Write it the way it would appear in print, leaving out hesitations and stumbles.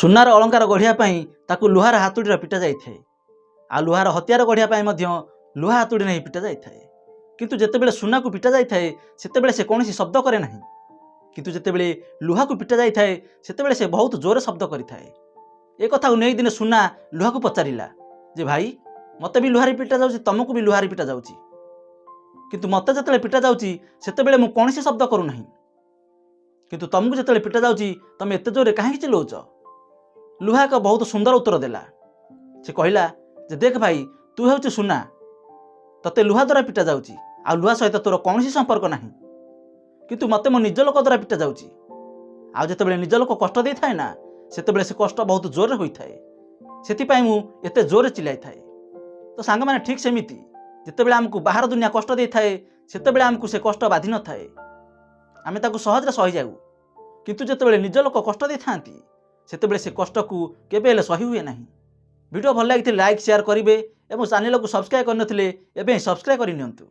ସୁନାର ଅଳଙ୍କାର ଗଢ଼ିବା ପାଇଁ ତାକୁ ଲୁହାର ହାତୁଡ଼ିର ପିଟା ଯାଇଥାଏ, ଆଉ ଲୁହାର ହତିଆର ଗଢ଼ିବା ପାଇଁ ମଧ୍ୟ ଲୁହା ହାତୁଡ଼ି ନେଇ ପିଟା ଯାଇଥାଏ। କିନ୍ତୁ ଯେତେବେଳେ ସୁନାକୁ ପିଟା ଯାଇଥାଏ, ସେତେବେଳେ ସେ କୌଣସି ଶବ୍ଦ କରେ ନାହିଁ। କିନ୍ତୁ ଯେତେବେଳେ ଲୁହାକୁ ପିଟା ଯାଇଥାଏ, ସେତେବେଳେ ସେ ବହୁତ ଜୋରେ ଶବ୍ଦ କରିଥାଏ। ଏ କଥାକୁ ନେଇ ଦିନେ ସୁନା ଲୁହାକୁ ପଚାରିଲା ଯେ, ଭାଇ, ମୋତେ ବି ଲୁହାରେ ପିଟା ଯାଉଛି, ତମକୁ ବି ଲୁହାରେ ପିଟା ଯାଉଛି, କିନ୍ତୁ ମୋତେ ଯେତେବେଳେ ପିଟା ଯାଉଛି, ସେତେବେଳେ ମୁଁ କୌଣସି ଶବ୍ଦ କରୁନାହିଁ। କିନ୍ତୁ ତମକୁ ଯେତେବେଳେ ପିଟା ଯାଉଛି, ତମେ ଏତେ ଜୋରେ କାହିଁକି ଚିଲଉଛ? ଲୁହା ଏକ ବହୁତ ସୁନ୍ଦର ଉତ୍ତର ଦେଲା। ସେ କହିଲା ଯେ, ଦେଖ ଭାଇ, ତୁ ହେଉଛୁ ସୁନା, ତତେ ଲୁହା ଦ୍ୱାରା ପିଟା ଯାଉଛି ଆଉ ଲୁହା ସହିତ ତୋର କୌଣସି ସମ୍ପର୍କ ନାହିଁ। କିନ୍ତୁ ମୋତେ ମୋ ନିଜ ଲୋକ ଦ୍ୱାରା ପିଟା ଯାଉଛି, ଆଉ ଯେତେବେଳେ ନିଜ ଲୋକ କଷ୍ଟ ଦେଇଥାଏ ନା, ସେତେବେଳେ ସେ କଷ୍ଟ ବହୁତ ଜୋରରେ ହୋଇଥାଏ। ସେଥିପାଇଁ ମୁଁ ଏତେ ଜୋରରେ ଚିଲାଇଥାଏ। ତ ସାଙ୍ଗମାନେ, ଠିକ୍ ସେମିତି ଯେତେବେଳେ ଆମକୁ ବାହାର ଦୁନିଆ କଷ୍ଟ ଦେଇଥାଏ, ସେତେବେଳେ ଆମକୁ ସେ କଷ୍ଟ ବାଧି ନଥାଏ, ଆମେ ତାକୁ ସହଜରେ ସହିଯାଉ। କିନ୍ତୁ ଯେତେବେଳେ ନିଜ ଲୋକ କଷ୍ଟ ଦେଇଥାନ୍ତି, ସେତେବେଳେ ସେ କଷ୍ଟକୁ କେବେ ହେଲେ ସହି ହୁଏ ନାହିଁ। ଭିଡ଼ିଓ ଭଲ ଲାଗିଥିଲେ ଲାଇକ୍, ସେୟାର କରିବେ ଏବଂ ଚ୍ୟାନେଲକୁ ସବସ୍କ୍ରାଇବ୍ କରିନଥିଲେ ଏବେ ସବସ୍କ୍ରାଇବ୍ କରିନିଅନ୍ତୁ।